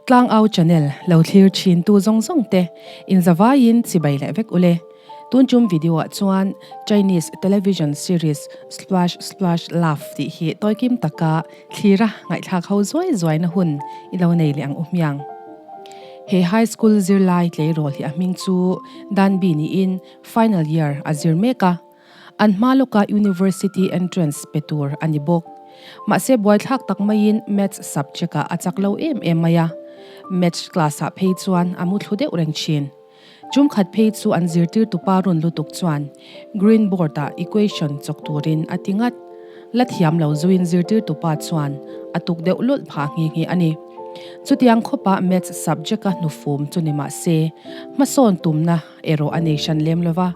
Tlangau channel lo thlir thin tu zawng zawng te in zavaiin chibai leh vek ule. Tun tum video ah chuan Chinese television series Splash Splash Love tih hi tawikim taka thlira ngaihthlak ho zuai zuai na hun i lo nei leh ang u hmiang. He high school zirlai tleirawl hi a hming chu Danbi niin final year a zir mek a. An hma lawka University entrance pe tur a ni bawk. Mahse buaithlak tak maiin Maths subject ah a chak lo em em mai a. Maths class ah phei chuan a mu thlu deuh reng thin. Chum khat phei chu an zirtirtupa run lutuk chuan green board ah equation chawk turin a ti ngat. La thiam lo zuin zirtirtupa chuan a tuk deuh lawlh phah nghe nghe a ni. Chutiang khawpa Maths subject a hnufum chu ni mahse hmasawn tumna erawh a nei hran lem lova.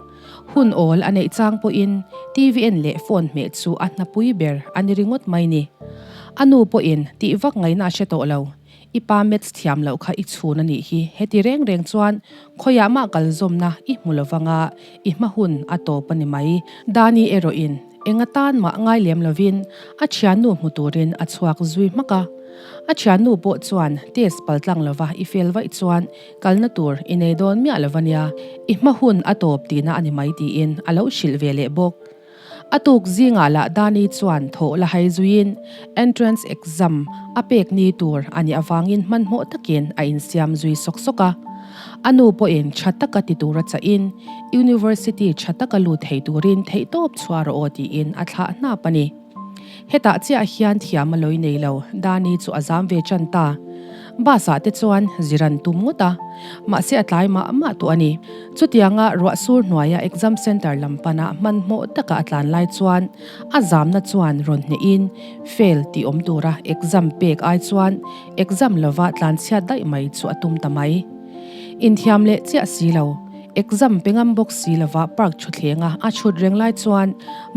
Hun awl a neih chang pawhin TV en leh phone hmeh chu a hnapui ber a ni ringawt mai ni. A nu pawhin tih vak ngaihna a hre tawh lo. I pa maths thiam loh kha i chhun a nih hi. Heti reng reng chuan khawiah mah kal zawmna i hmu lovanga i hma hun a tawp a ni mai. Dani erawhin Eng atan mah ngai lem lovin a thiannu hmu turin a chhuak zui hmak a. A thiannu pawh chuan test paltlang lova i fel vaih chuan kalna tur i nei dawn miah lova nia, i hma hun a tawp tihna a ni mai tiin a lo hrilh ve leh bawk. A tuk zingah lah Dani chuan thawh la hai zuiin entrance exam a pek ni tur a nih avangin hmanhmawh takin a insiam zui sawk sawk a. A nu pawhin tha taka ti tura chahin University tha taka lut thei turin theihtawp chhuah rawh aw tiin a thlah hnap a ni. Hetah chiah hian thiam a lawi nei lo, Dani chu a zam ve tan ta. Bus ah te chuan zir an tum ngawt a, mahse a tlai mah mah tawh a ni. Chutianga ruah sur hnuaia exam centre lam pana hmanhmawh taka a tlan lai chuan a zamna chuan rawn hnehin fail tih awm tura exam pek ai chuan Exam lova tlanchhiat daih mai chu a tum ta mai. Inthiam leh chiah si lo, exam pe ngam bawk si lova park thuthlenga a chhut reng lai chuan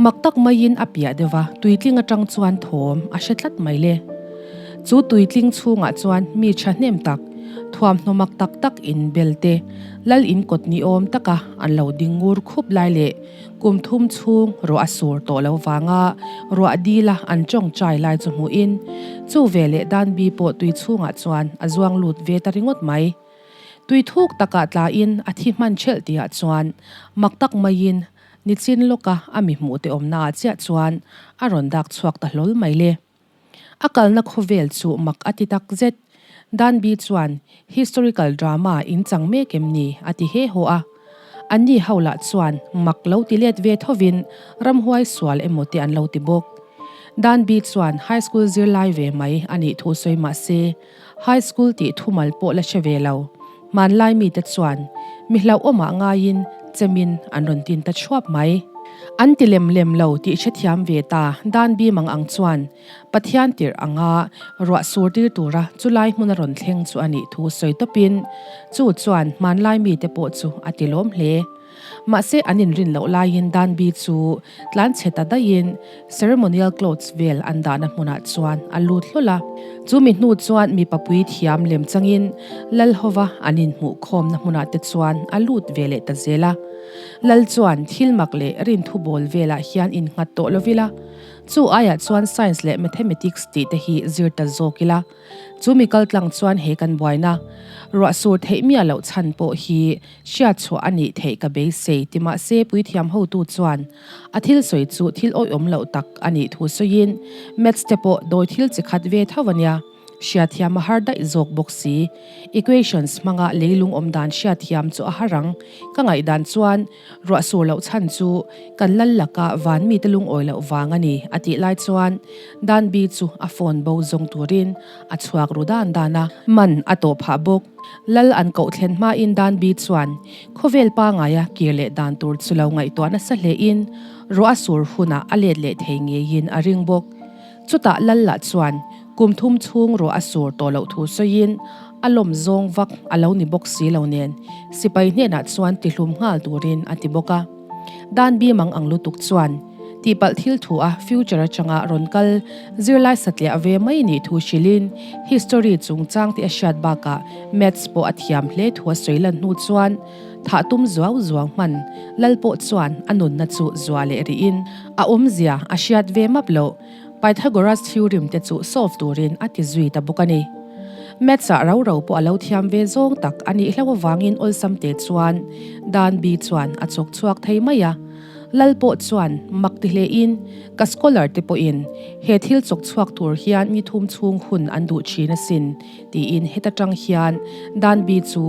mak tak maiin a piah deuh a, tuitling atang chuan thawm a hre tlat mai le. Chu tuitling chhungah chuan mi thahnem tak, thuamhnaw mak tak tak in bel te, lal in kawt ni awm taka an lo ding ngur khup lai leh Kum thum chhung ruah a sur tawh lo vanga ruah dila an tawngtai lai chu hmuhin chu veleh Danbi pawh tui chhungah chuan a zuang lut ve ta ringawt mai. Tui thuk takah tlain a thi hman ṭhelh tihah chuan mak tak maiin nichin lawka a mi hmuhte awmnaah chiah chuan a rawn dak chhuak ta hlawl mai le. A kalna khawvel chu mak a ti tak zet. Danbi chuan historical drama in chang mek em ni? a ti he haw a. Anni ho lah chuan mak lo ti let ve thovin ramhuai sual emaw te an lo ti bawk. Danbi chuan high school zirlai ve mai a nih thu sawi mah se, high school tih thumal pawh la hre ve lo. Hmanlai mite chuan mi hlauhawmah ngaiin chemin an rawn tin ta thuap mai. An ti lem lem lo tih hrethiam ve ta Dan Bimang ang chuan Pathian tirh anga ruah sur tir tura chulai hmun a rawn thleng chu a nih thu sawi tawpin chu chuan hmanlai mite pawh chu a ti lawm hle. Mahse an inrin loh laiin Danbi chu tlan chhe ta daihin ceremonial clothes vel an dahna hmunah chuan a lut hlawl a. Chu mi hnu chuan mipa pui thiam lem changin Lalhova an inhmuh khawmna hmunah te chuan a lut ve leh ta zel a. Lal chuan thil mak leh rinthu bawl velah hian innghat tawh lovila, chu aiah chuan science leh mathematics tih te hi zir ta zawk ila. Chu mi kal tlang chuan he kan buaina ruah sur theih miah loh chhan pawh hi hriat chhuah a nih theih ka beisei ti mahse puithiam hotu chuan a thil sawi chu thil awihawm loh tak a nih thu sawiin maths te pawh dawi thil chi khat ve tho a nia. Hriatthiam a har daih zawk bawk si. Equations hmanga leilung awm dan hriatthiam chu a har ang. Ka ngaihdan chuan Ruah sur loh chhan chu kan lal laka van mite lungawi loh vang a ni a tih lai chuan Danbi chu a phone bo zawng turin a chhuak ru dan dan a, man a tawh phah bawk. Lal an koh thlen hmain Danbi chuan khawvel pangaia kir leh dan tur chu lo ngaihtuah nasa hlein ruah a sur hunah a let leh thei ngeiin a ring bawk. Chutah lal lah chuan kum thum chhung ruah a sur tawh loh thu sawiin a lawm zawng vak a lo ni bawk si lo nen sipai hnenah chuan tihlum nghal turin a ti bawk a. Dan bim ang ang lutuk chuan tihpalh thil thu a future atanga rawn kal zirlai satliah ve mai nih thu hrilhin history chungchang te a hriat bakah maths pawh a thiam hle thu a sawi lan hnu chuan thah tum zuau zuau hman lal pawh chuan a nunna chu zua leh rihin A awmzia a hriat ve map loh, Pythagoras theorem te chu solve turin a ti zui ta bawk a ni. Maths ah rau rau pawh a lo thiam ve zawng tak a nih hlauh avangin awlsam te chuan Dan Bi chuan a chawk chhuak thei mai a. Lal pawh chuan mak ti hlein ka scholar te pawhin he thil chawk chhuak tur hian ni thum chhung hun an duh thin asin tiin heta tang hian Dan Bi chu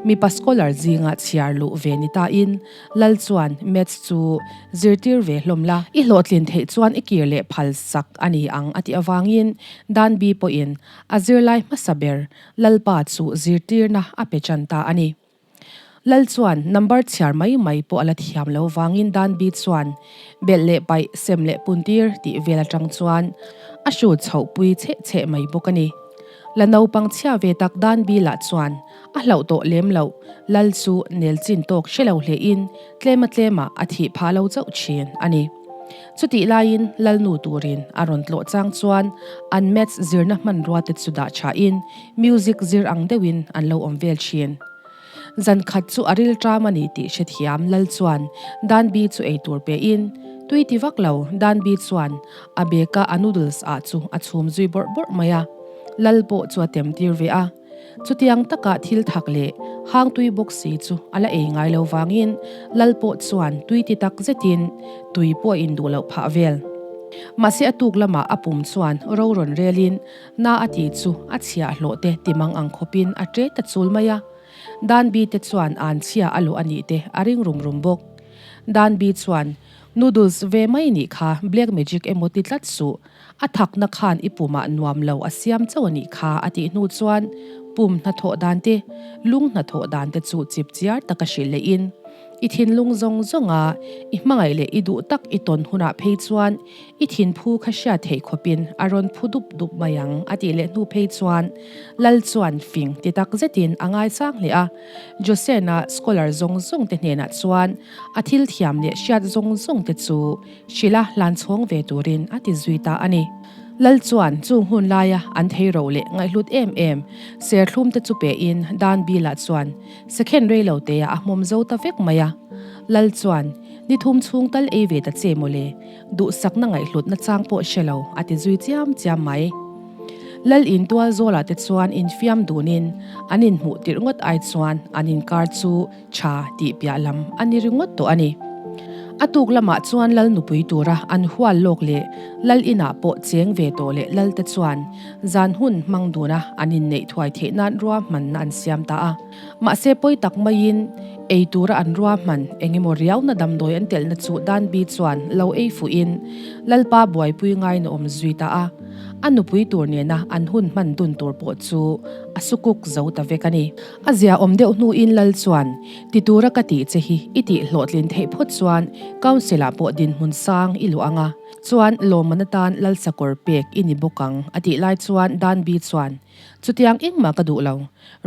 mipa scholar zinga chhiar luh ve ni tain Lal chuan Maths chu zirtir ve hlawm la, i hlawhtlin theih chuan i kir leh phal sak a ni ang a tih avangin Dan Bi pawhin a zirlai hmasa ber Lalpa chu zirtirna a pe tan ta a ni. Lal chuan number chhiar mai mai pawh a la thiam lo vangin Dan Bi chuan belh leh paih, sem leh puntir tih vel atang chuan a hrut chhoh pui cheh cheh mai bawk a ni. La naupang chhia ve tak Dan Bi lah chuan a hlauh tawh lem loh, Lal chu nel chin tawk hre lo hlein tlema tlemah a thih phah lo chauh thin a ni. Chutih laiin Lal nu turin a rawn tlawh chang chuan an maths zirna hmanrua te chu dah thain music zir ang deuhin an lo awm vel thin. Zan khat chu a ril ṭam a ni tih hrethiam Lal chuan Danbi chu ei tur pein tui ti vak lo Danbi chuan a beka a noodles ah chu a chhum zui bawrh bawrh mai a, Lal pawh chu a tem tir ve a. Chutiang taka thil thak leh hang tui bawk si chu a la ei ngai lo vangin Lal pawh chuan tui ti tak zetin tui pawh a induh loh phah vel. Mahse a tuk lamah a pum chuan ro rawn relin Na a tih chu a chhiah hlawh te ti mang ang khawpin a ṭe ta chul mai a. Danbi te chuan an chhia a luh a nih te a ring rum rum bawk. Danbi chuan, Noodles ve mai nih kha black magic emaw ti tlat suh, a thakna khan i pumah nuam lo a siam chauh a nih kha a tih hnu chuan pum hnathawh dan te, lung hnathawh dan te chu chip chiar taka hrilh lehin, I thinlung zawng zawnga i hmangaih leh i duh tak i tawn hunah phei chuan I thinphu kha hriat theih khawpin a rawn phu dup dup mai ang a tih leh hnu phei chuan Lal chuan fing ti tak zetin a ngaisang hle a. Josena scholar zawng zawng te hnenah chuan a thil thiam leh hriat zawng zawng te chu hrilh a hlan chhawng ve turin a ti zui ta a ni. Lal chuan chung hun laia an theiro leh ngaihhlut em em serthlum te chu pein Dan Bilah chuan second rei lo teah a hmawm zo ta vek mai a. Lal chuan ni thum chhung tal ei ve ta che mawle. Duhsakna ngaihhlutna chang pawh hre lo, a ti zui chiam chiam mai. Lal in tual zawlah te chuan infiam dunin an inhmuh tirh ngawt ai chuan an inkar chu tha tih piah lam a ni ringawt tawh a ni. A tuk lamah chuan Lal nupui tura an hual lawk leh Lal inah pawh cheng ve tawh leh Lal te chuan zan hun hmang duna an inneih thuai theih nan ruahmanna an siam ta a. Mahse pawi tak maiin ei tura an ruahman eng emaw riauna damdawi an telhna chu Danbi chuan lo ei fuhin Lalpa buaipui ngain a awm zui ta a, a nupui tur nena an hun hman dun tur pawh chu a sukuk zo ta vek a ni. A zia awm deuh hnuin Lal chuan, Ti tura ka tih che hi i tih hlawhtlin theih phawt chuan Council ah pawh dinhmun sang i luh ang a, chuan lawmman atan Lal sakawr pek i ni bawk ang a tih lai chuan Danbi chuan, Chutiang engmah ka duh lo.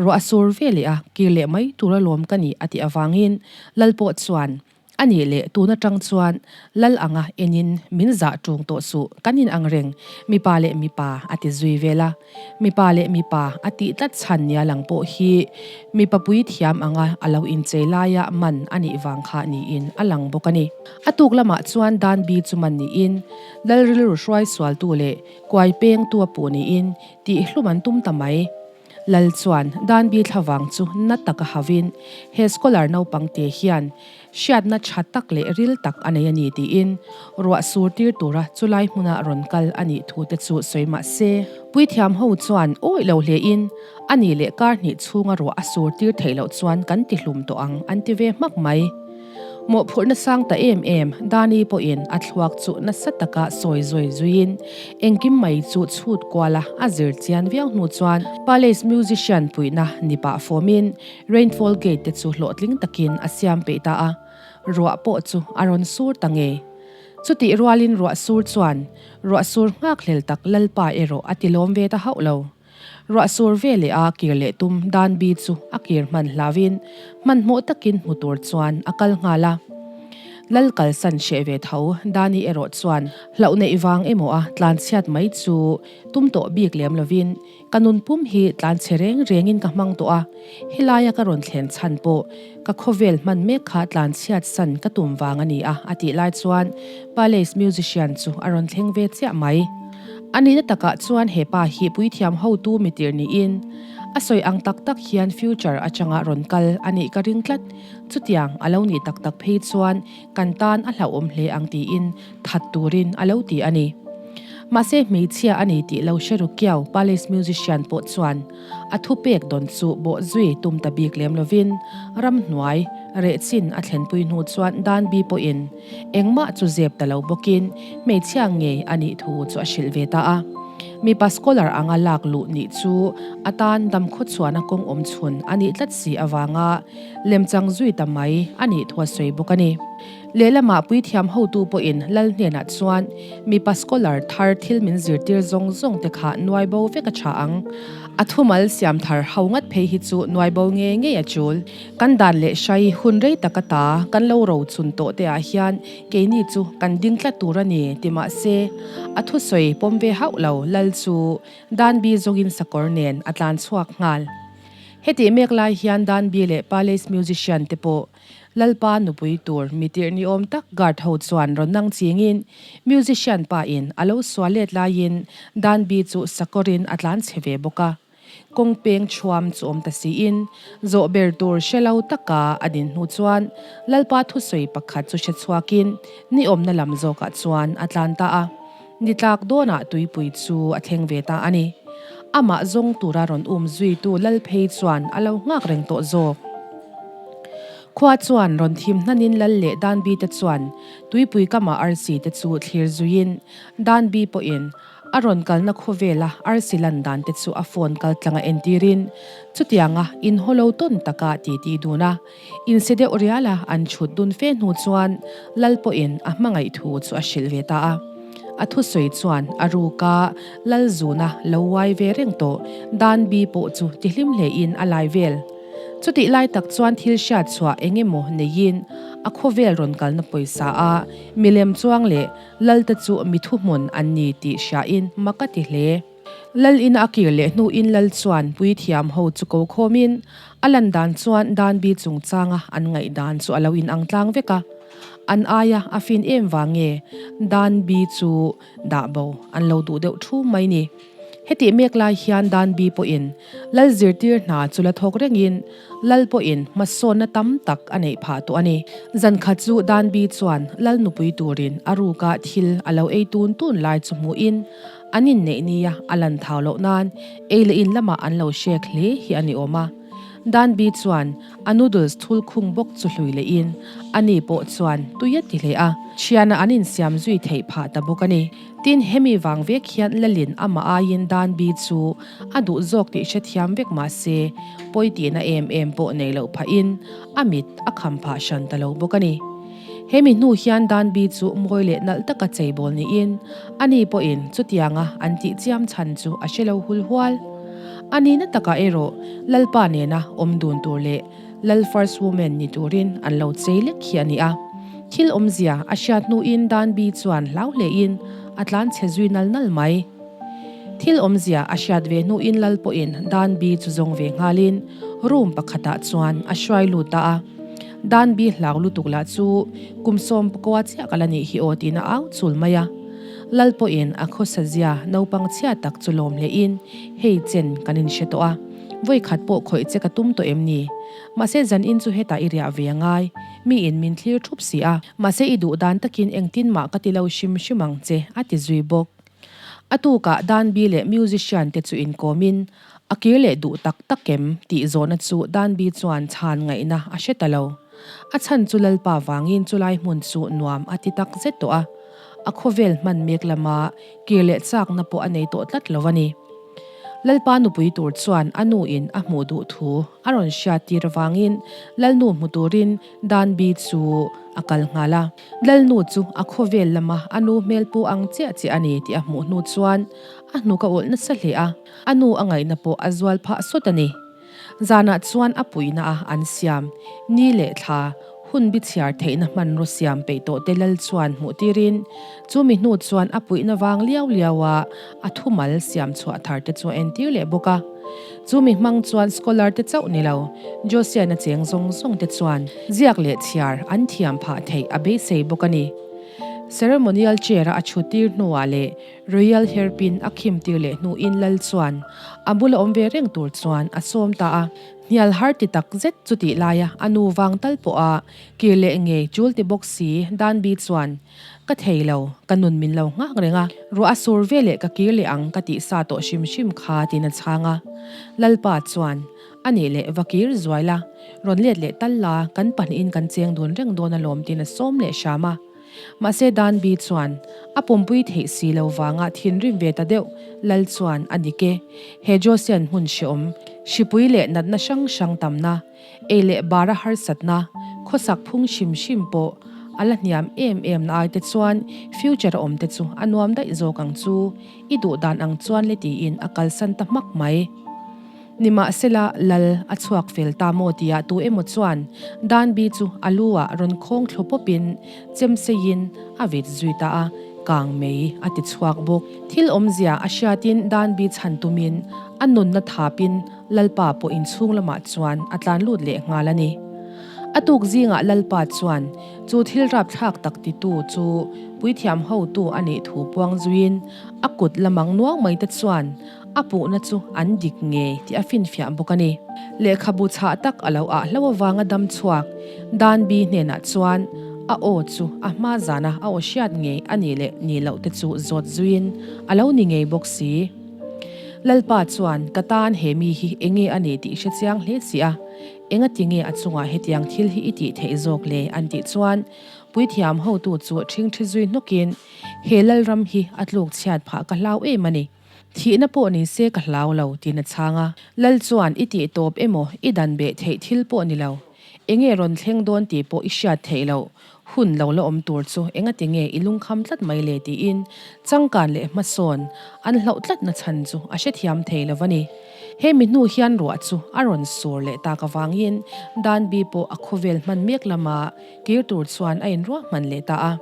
Ruah a sur ve leh a, kir leh mai tur alawm ka nih a tih avangin Lal pawh chuan, A nih leh tun atang chuan Lal anga enin min zah ṭung tawh suh, kan in ang reng, mipa leh mipa a ti zui vel a. Mipa leh mipa a tih tlat chhan nia lang pawh hi mipa pui thiam anga a lo inchei laia man a nih vang kha niin a lang bawk a ni. A tuk lamah chuan Danbi chu man niin Lal rilru hruai sualtu leh kuai pengtu a puh niin tih hlum an tum ta mai. Lal chuan Danbi thlavang chu na taka havin he scholar naupang te hian hriatna tha tak leh ril tak a nei a ni tiin ruah sur tir tura chulai hmuna rawn kal a nih thu te chu sawi mah se. Puithiam ho chuan awih lo hlein a nih leh kar hnih chhunga ruah a sur tir theih loh chuan kan ti hlum tawh ang an ti ve hmak mai. Mawhphurhna sang ta em em, Dani pawhin a thluak chu nasa taka sawi zawi zuiin engkim mai chu chhut kuala a zir chian viau hnu chuan Palace musician puihna ni pah fawmin Rainfall Gate te chu hlawhtling takin a siam peih ta a, ruah pawh chu a rawn sur ta ngei. Chutih rualin ruah sur chuan ruah sur nghakhlel tak Lalpa erawh a tilawm ve ta hauh lo. Ruah sur ve leh a kir leh tum Dan Bi chu a kir hman hlauin hmanhmawh takin hmu tur chuan a kal nghal a. Lal kalsan hreh ve tho Dani erawh chuan hlauh neih vang emaw a tlanchhiat mai chu tum tawh bik lem lovin ka nun pum hi tlanchhe reng rengin ka hmang tawh a, helaia ka rawn thlen chhan pawh ka khawvel hman mek kha tlanchhiat san ka tum vang a ni a a tih lai chuan Palace musician chu a rawn thleng ve chiah mai. A nihna takah chuan he pa hi puithiam hotu mitir niin a sawi ang tak tak hian future atanga rawn kal a nih ka ring tlat. Chutiang a lo nih tak tak phei chuan kan tan a hlauhawm hle ang tiin that turin a lo ti a ni. Mahse hmeichhia a ni tih lo hre ru kiau Palace musician pawh chuan a thupek dawn chu bawh zui tum ta bik lem lovin ramhnuai reh chin a thlenpui hnu chuan Danbi pawhin Engmah chu zep ta lo bawkin hmeichhia ngei a nih thu chu a hrilh ve ta a. Mipa scholar anga lak luh nih chu a tan damkhaw chhuahna kawng awm chhun a nih tlat si avanga lemchang zui ta mai a nih thu a sawi bawk a ni. Lehlamah puithiam hotu pawhin Lal hnenah chuan mipa scholar thar thil min zirtir zawng zawng te kha nuai bo vek a tha ang. A thumal siam thar ho ngat phei hi chu nuai bo ngei ngei a tul. Kan dan leh hrai hun rei tak ata kan lo ro chhun tawh te ah hian keini chu kan ding tlat tur a ni ti mah se a thusawi pawm ve hauh lo Lal chu Danbi zawngin sakawr nen a tlan chhuak nghal. Hetih mek lai hian Danbi leh Palace musician te pawh Lalpa nupui tur mi tirh ni awm tak guard ho chuan rawn nang chingin musician pa in a lo sual let laiin Danbi chu sakawrin a tlan chhe ve bawk a. Kawng peng chhuam chu awm ta siin, zawh ber tur hre lo taka a din hnu chuan Lalpa thusawi pakhat chu hre chhuakin ni awmna lam zawkah chuan a tlan ta a. Ni tlak dawnah tuipui chu a thleng ve ta a ni. Amah zawng tura rawn um zuitu Lal phei chuan a lo nghak reng tawh zawk. Khua chuan rawn thim hnanin Lal leh Danbi te chuan tuipui kamah arsi te chu thlir zuiin Danbi pawhin A rawn kalna khawvela arsi lan dan te chu a phone kal tlanga entirin chutianga inhawlo tawn taka titi dun a, inse deuh riala an chhut dun fe hnu chuan Lal pawhin a hmangaih thu chu a hrilh ve ta a. A thusawi chuan a ruka Lal zuna lo uai ve reng tawh Dan Bi pawh chu tihlim hlein a lai vel. Chutih lai tak chuan thil hriat chhuah eng emaw neiin a khawvel rawn kalna pawisa a milem chuang leh Lalte chu mi thuhmun an ni tih hriain mak a ti hle. Lal ina a kir leh hnuin Lal chuan puithiam ho chu ko khawmin a lan dan chuan Danbi chungchanga an ngaihdan chu a lo inang tlang vek a. An aia a fin em vang nge Danbi chu dah bo an lo duh deuh thu mai ni. Hetih mek lai hian Danbi pawhin Lal zirtir hna chu la thawk rengin Lal pawhin hmasawnna tam tak a neih phah tawh a ni. Zan khat chu Danbi chuan Lal nupui turin a ruka thil a lo ei tun tun lai chu hmuhin an inneih nia a lan thau loh nan ei leh in lamah an lo hrek hle hi a ni awm a. Danbi chuan a noodles thul khung bawk chu hlui lehin ani pawh chuan tui a ti hle a, thiana an insiam zui theih phah ta bawk a ni. Tin, hemi vang vek hian Lalin amah aiin Danbi chu a duh zawk tih hrethiam vek mah se, pawi tihna em em pawh nei loh phahin a mit a kham phah hran ta lo bawk a ni. Hemi hnu hian Danbi chu mawi leh nalh taka cheibawl niin ani pawhin chutianga an tih chiam chhan chu a hre lo hul hual. A nihna takah erawh Lalpa nena awm dun tur leh Lal First Woman ni turin an lo chei lek hi a ni a. Thil awmzia a hriat hnuin Danbi chuan hlau hlein a tlan chhe zui nal nal mai. Thil awmzia a hriat ve hnuin Lal pawhin Danbi chu zawng ve nghalin room pakhatah chuan a hruai lut ta a. Danbi hlau lutuk lah chu kum sawmpakua chiah ka la nih hi aw tiin a au chul mai a. Lal pawhin a khawsa zia naupang chhia tak chu lawm hlein hei chen kan inhre tawh a, vawi khat pawh khawih che ka tum tawh em ni? Mahse zanin chu hetah i riah ve a ngai, miin min thlir thup si a. Mahse i duh dan takin engtin mah ka ti lo hrim hrim ang che a ti zui bawk. A tukah Danbi leh musician te chu inkawmin a kir leh duh tak tak em tih zawhna chu Danbi chuan chhan ngaihna a hre ta lo. A chhan chu Lalpa vangin chulai hmun chu nuam a ti tak zet tawh a, a khawvel hman mek lama kir leh chakna pawh a nei tawh tlat lo a ni. Lalpa nupui tur chuan a nu in a hmuh duh thu a rawn hriat tir avangin Lalnu hmu turin Danbi chu a kal nghal a. Lalnu chu a khawvel lama a nu hmel pu ang chiah chiah a ni tih a hmuh hnu chuan a hnuk a ulh nasa hle a, a nu a ngaihna pawh a zual phah sawt a ni. Zanah chuan a puihna a an siam ni leh thla hun bi chhiar theihna hmanraw siam peih tawh te lal chuan hmuh tirin chu mi hnu chuan a puihna vang liau liau a a thumal siam chhuah thar te chu a entir leh bawk a. Chu mi hmang chuan scholar te chauh ni lo, Josiana cheng zawng zawng te chuan ziak leh chhiar an thiam phah theih a beisei bawk a ni. Ceremonial chair-a a chhutir hnuah leh Royal hairpin a khimtir leh hnuin lal chuan a bula awm ve reng tur chuan a sawm ta a. Hnial har ti tak zet chu tih laia a nu vang tal pawha kir leh ngei chul ti bawk si Danbi chuan, Ka thei lo, ka nun min lo nghak reng a, ruah a sur ve leh ka kir leh ang ka tih sa tawh hrim hrim kha tiin a chhang a. Lalpa chuan, A nih leh va kir zuai la, rawn let leh tal la, kan pahnihin kan cheng dun reng dawn alawm tiin a sawm leh hram a. Mahse Danbi chuan a pumpui theih si lo vanga thinrim ve ta deuh Lal chuan a dik e. He Josian hmun hreawm, hripui leh natna hrang hrang tamna, ei leh bara harsatna, khawsak phung hrim hrim pawh a la hniam em em na ai te chuan future a awm te chu a nuam daih zawk ang chu i duh dan ang chuan le tiin a kalsan ta hmak mai. Nimahsela, Lal a chhuak fel ta maw tia tu emaw chuan Danbi chu a lu ah rawn khawng thlu pawpin chemseiin a vit zui ta a, kang mei a ti chhuak bawk. Thil awmzia a hriatin Danbi chhan tumin a nunna thapin Lalpa pawh inchhung lamah chuan a tlan lut leh nghal a ni. A tuk zingah Lalpa chuan chu thil rapthlak tak titu chu puithiam hotu a nih thu puang zuiin a kut lamang nuang mai te chuan A puhna chu an dik ngei tih a finfiah bawk a ni. Lehkhabu chhah tak a lo ah hlauh avanga dam chhuak Danbi hnenah chuan a aw chu a hma zana a aw hriat ngei a nih leh nih loh te chu zawt zuiin a lo ni ngei bawk si. Lalpa chuan ka tan he mi hi enge a ni tih hre chiang hle si a, engati nge a chungah hetiang thil hi i tih theih zawk le an tih chuan puithiam hotu chu ṭhingṭhi zui hnawkin he Lalram hi a tluk chhiat phah ka hlau em a ni. Thihna pawh ni se ka hlau lo, tiin a chhang a. Lal chuan i tih tawp emaw i dan beh theih thil pawh ni lo. Enge rawn thleng dawn tih pawh i hriat theih loh. Hun lo la awm tur chu engati nge i lungkham tlat mai le tiin changkan leh hmasawn an hlauh tlatna chhan chu a hrethiam thei lo va ni. He mi hnu hian ruah chu a rawn sur leh tak avangin Danbi pawh a khawvel hman mek lama kir tur chuan a inruahman leh ta a.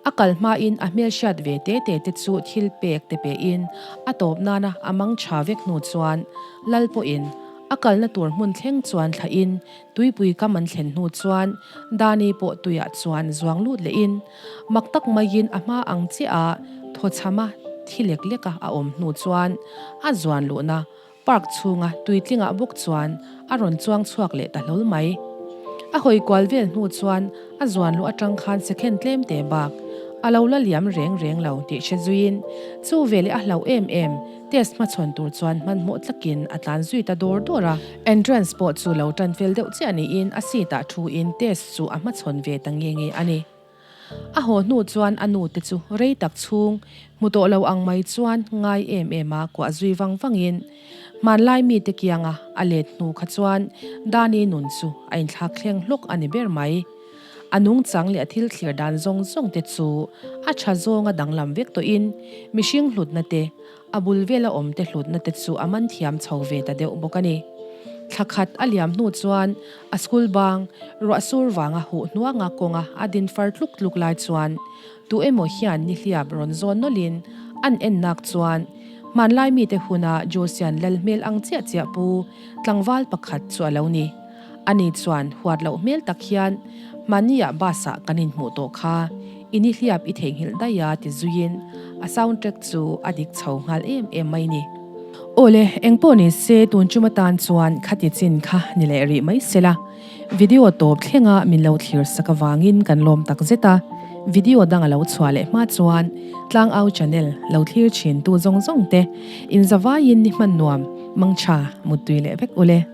A kal hmain a hmelhriat ve te te te chu thil pek te pein a tawp nana a mang tha vek hnu chuan Lal pawhin a kalna tur hmun thleng chuan thlahin tuipui kam an thlen hnu chuan Dani pawh tuiah chuan zuang lut lehin mak tak maiin a hma ang chiah a thawchhama thi lek leka a awm hnu chuan a zuan luhna Park chhunga tuitlingah bawk chuan a rawn chuang chhuak leh ta hlawl mai. A hawi kual vel hnu chuan a zuan luh atang khan sekhen tlem te bak a lo la liam reng reng lo tih hre zuiin chu veleh a hlauh em em test hmachhawn tur chuan hmanhmawh tlakin a tlan zui ta dawr dawr a. Entrance pawh chu lo tan fel deuh chiah niin a seat ah thu in test chu a hmachhawn ve ta nge nge a ni. A haw hnu chuan a nu te chu rei tak chhung hmu tawh lo ang mai chuan ngai em em a kuah zui vang vangin hmanlai mite kianga a let hnu kha chuan Dani nun chu a inthlak thleng hlawk a ni ber mai. A nungchang leh a thil thlir dan zawng zawng te chu a tha zawnga danglam vek tawhin mihring hlutna te A bul vela awmte hlutna te chu a man thiam chho ve ta deuh bawk a ni. Thla khat a liam hnu chuan a school bang, ruah sur vanga huh hnuanga kawnga a din far tluk tluk lai chuan tu emaw hian nihliap rawn zawn nawlhin an en nak chuan hmanlai mite huna Josian lal hmel ang chiah chiah pu tlangval pakhat chu a lo ni. Ani chuan huat loh hmel tak hian hmania bus ah kan inhmuh tawh kha i nihliap i theihnghilh daih a ti zuiin a soundtrack chu a dik chho nghal em em mai ni. Awle, engpawh ni se tun chum atan chuan khati chin kha ni leh rih mai se la. Video tawp thlenga min lo thlir sak avangin kan lawm tak zet a, video dang a lo chhuah leh hma chuan Tlangau channel lo thlir thin tu zawng zawng te inzavaiin ni hman nuam, mangtha, muttui leh vek ule.